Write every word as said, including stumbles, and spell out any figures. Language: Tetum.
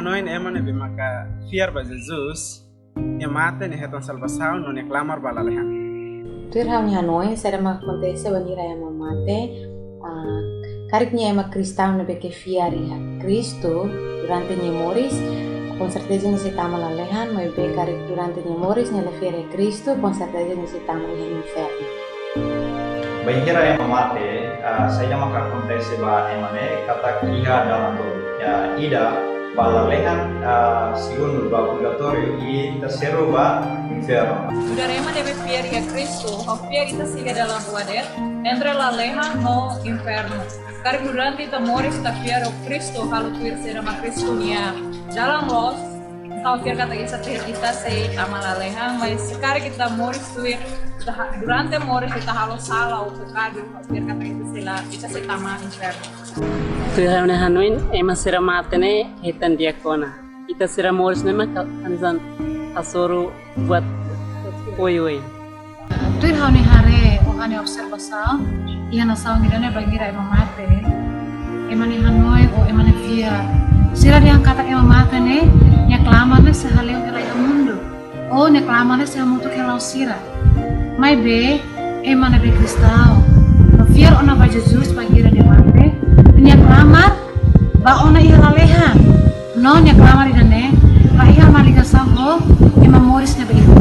Hanoin ema ne'ebé maka fiar ba Jesus, nia mate ne'e hetan salvasaun no nia klamar ba lalehan. Tuir ha'u-nia hanoin, saida mak akontese bainhira ema mate, ah, karik nia ema kristaun ne'ebé ke fiar iha Kristu durante nia moris, konserteza nia sei tama lalehan, maibé karik durante nia moris nia la fiar iha Kristu, konserteza nia sei tama iha infernu. Bainhira ema mate, ah, saida maka akontese ba ema ne'e, katak iha dalan tolu. Ya, ida ba lalehan, ah, segundu ba purgatóriu, i terseiru ba infernu. Nu'udar ema ne'ebé fiar iha Kristu, ha'u fiar ita sei iha dalan rua de'it, entre lalehan no infernu. Karik durante ita moris ita fiar ho Kristu, halo tuir saida mak Kristu nia dalan loos, ha'u fiar katak ita sei, ita sei tama lalehan, mas se karik ita moris tuir, ita ha-, durante moris ita halo sala ou pekadu, ha'u fiar katak ita sei la, ita sei tama infernu. Tuir ha'u-nia hanoin, ema sira mate ne'e hetan di'ak ona. Ita sira moris ne'e maka hanesan hasoru buat oioin. Tuir ha'u-nia haree, ou ha'u-nia observasaun, iha nasaun ida-ne'e bainhira ema mate, ema nia hanoin ou ema nia fiar, sira dehan katak ema mate ne'e, nia klamar ne'e sei hale'u hela iha mundu, ou nia klamar ne'e sei hamutuk hela ho sira. Maibé, ema ne'ebé kristaun, no fiar ona ba Jesus bainhira nia mate, nia klamar bá ona iha lalehan, no nia klamar ida-ne'e la iha mak ligasaun ho ema moris ne'ebé iha.